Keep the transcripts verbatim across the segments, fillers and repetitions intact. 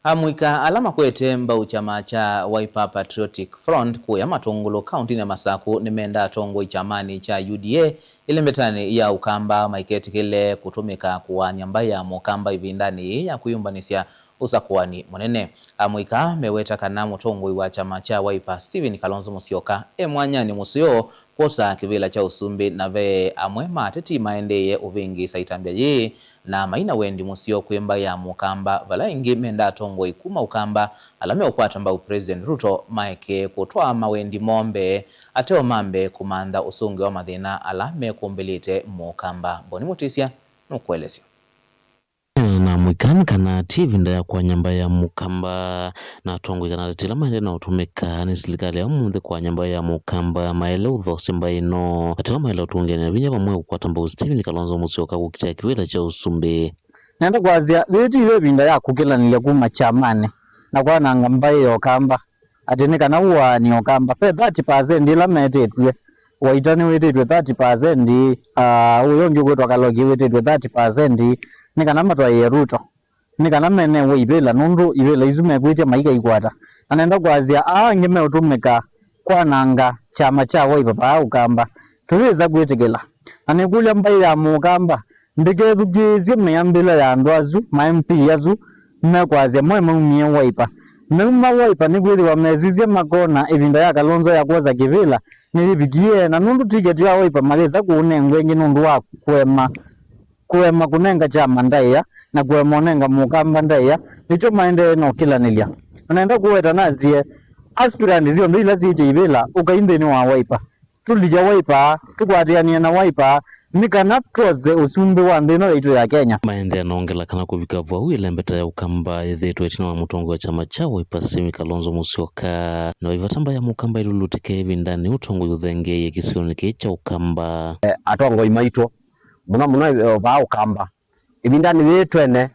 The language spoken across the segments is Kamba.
Amũika ala makwete mbau kyama kya Wiper Patriotic Front kũya Matũngũlũ kaũntĩnĩ ya Masaku nĩmendaa atongoi kyamanĩ kya U D A ĩlembetanĩ ya Ũkamba maiketĩkĩle kũtũmĩka kũaany'a mbaĩ ya Mũkamba ĩvindanĩ yĩĩ ya kwĩyũmbanĩsya ũsakũani mũnene. Amũika meweta kana mũtongoi wa kyama kya Wiper Stephen Kalonzo Musyoka e mwanyanĩ mũseo kwosa kĩvĩla kya ũsumbĩ, na ve amwe ma ateti maendeeye ũvĩngĩĩsa ĩtambya yĩĩ na mai na wendi mũseo kwĩ mbaĩ ya Mũkamba, vala aingĩ menda atongoi kuma Ũkamba ala meũkwata mbau President Ruto maeke kũtwaa mawendi moo mbee ateo mambe kũmantha ũsũngĩo wa mathĩna ala mekũmbĩlĩte Mũkamba. Boni Mũtĩsya nũkũelesya. Na mũikani kana ti ĩvinda ya kũaany'a mbaĩ ya Mũkamba, na atongoi kana ateti ala maendee na ũtũmĩka nĩ silikalĩ ya ũmũnthĩ kũaany'a mbaĩ ya Mũkamba maĩle ũthosya mbaĩ ĩno. Ateo maĩle ũtũngĩanĩa vinya vamwe kũkwata mbau Stephen Kalonzo Musyoka kũkitĩa kĩvĩla kya ũsumbĩ. Nenda kwasya, yĩĩ ti ĩvinda ya kũkĩlanĩlya kuma kyamanĩ na kwananga mbaĩ ya Ũkamba, atĩ nĩ kana ũaanĩe Ũkamba. Ve thirty percent ĩla metĩtw'e, Waita nĩwĩtĩtw'e thirty percent, ah, ũyũ ũngĩ ũkwĩtwa Kaloki wĩtĩtw'e thirty percent, nĩ kana matwaĩe Ruto, nĩ kana menewe ivĩla, nũndũ ivĩla isu mekwĩtya maikaikwata. Na nenda kwasya, aa angĩ meũtũmĩka kwananga kyama kya Wiper vaa Ũkamba, tũyĩsa kwĩtĩkĩla. Na nĩkũlya mbaĩ ya Mũkamba ndĩkethukĩĩsye mĩambĩla ya andũ asu, ma M P asu, mekwasya mo maumie Wiper. Meuma Wiper nĩkwĩthĩwa mesisye makona ĩvinda ya Kalonzo ya kwosa kĩvĩla nĩyĩvikie, na nũndũ tiketi ya Wiper mayĩsa kũũnengwa ĩngĩ nũndũ wa kũema, kũema kũnenga kyama ndaĩa na kũema ũnenga Mũkamba ndaĩa, nĩkyo maendee na ũkĩlanĩlya. Na nenda kũweta nasye, aspirant syonthe ila syĩtye ivĩla, ũkai nthĩnĩ wa Wiper. Tũlikya Wiper, tũkwatĩanĩe na Wiper, nĩ kana twose ũsumbĩ wa nthĩ ĩno yaitũ ya Kenya. Maendeea na ongela kana kũvika vau ĩlembeta ya Ũkamba yĩthĩĩtwe ĩtina wa mũtongoi wa kyama kya Wiper Stephen Kalonzo Musyoka. Na vaivata mbaĩ ya Mũkamba ĩlulutĩke ĩvindanĩ ũtongoi ũthengeeie kĩsionĩ kĩĩ kya Ũkamba. Atongoi maitũ, mũno mũno, eh, vaa Ũkamba, ĩvindanĩ yĩĩ twene,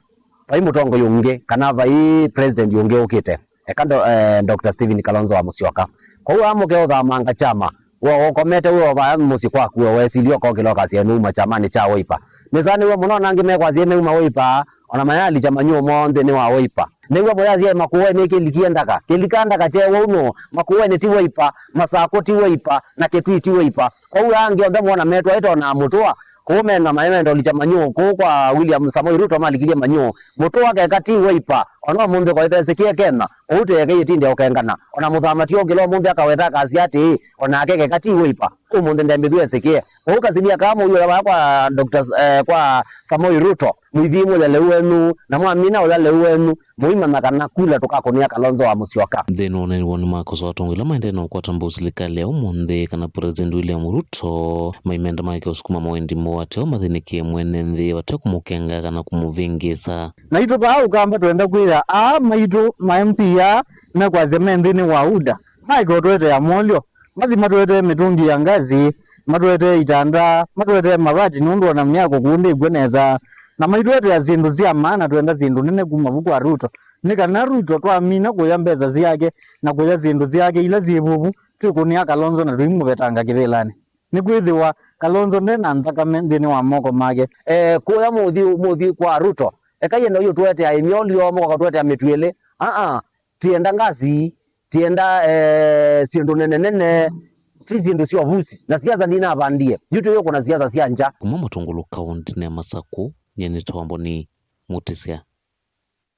vai mũtongoi ũngĩ kana vai president ũngĩ ũkĩte, eka ndo-, eh, Doctor Stephen Kalonzo wa Musyoka. Kwoou amũke ũthamanga kyama, we ũkomete wĩ o vaya mũsyĩ kwaku, we wesilya ũkokĩla ũkasya nĩuma kyamanĩ kya Wiper. Nĩsanĩw'e mũno na angĩ mekwasya nĩuma Wiper, ona mayalikya manyũũ moo nthĩnĩ wa Wiper. Nĩw'a mũyasya Makueni kĩlikie ndaka, kĩlika ndaka kyewa ũno, Makueni ti Wiper, Masakũ ti Wiper, na Kitui ti Wiper. Kwoou angĩ onthe mwona metwaĩte ona mũtũa, kũu mena maĩ menda ũlikya manyũũ, kũu kwa William Samoei Ruto malikilye manyũũ. Mũtũa keka ti Wiper, ona ũmũnthĩ kwaĩtha ĩsĩkĩe Kenya, kũu tĩ eka yĩtinde ũkengana. Ona mũthamatia ũngĩla ũmũnthĩ akaweta akasya atĩĩ, onake keka ti Wiper, ũmũnthĩ ndembĩthw'a ĩsĩkĩe. Kwoou kasilia kaa mũiũya vaa kwa Doctor, eh, kwa Samoei Ruto, mũithi mũya lĩu wenyu, na mwamina ũya lĩu wenyu, mũimanya kana kula tũkakũnĩa Kalonzo wa Musyoka. Nthĩnĩ wa ũneeni woo nĩmakosoa atongoi ala maendee na ũkwata mbau silikalĩ ya ũmũnthĩ kana President William Ruto maimenda maeke ũsukuma mawendi moo ateo mathĩnĩkĩe mwene nthĩ vate kũmũkenga kana kũmũvĩngĩĩsa. Naitũ vaa Ũkamba twenda kwĩa aa maitũ ma M P aa mekwasya me nthĩnĩ wa UDA maeke ũtũetea molyo. Mathi matũetee mĩtũngi ya ngasi, matũetee itanda, matũetee mavati nũndũ ona myako kũu ndĩkw'o nesa, na maitũetea syĩndũ sya maana. Twenda syĩndũ nene kuma vu kwa Ruto, nĩ kana Ruto twamina kũya mbesa syake na kũya syĩndũ syake ila syĩ vuvu, twĩkũnĩa Kalonzo na tũimũvetanga kĩvĩlanĩ. Nĩkwĩthĩwa Kalonzo nde na nthakame nthĩnĩ wa moko make. Eh, kũya mũthi, mũthi kwa Ruto, eka yenda ũyũ tũetea ĩmyolyo, mũkaka tũetea mĩtwĩlĩ. Aa, tienda ngasi, tienda, eh, syĩndũ nene nene, ti syĩndũ sya ovusi. Na siasa ndinavandie. Yu tũyũkũna siasa sya ngya. Kuma Matũngũlũ kaũntĩnĩ ya Masakũ, nyie nĩ Tomboni Mũtĩsya.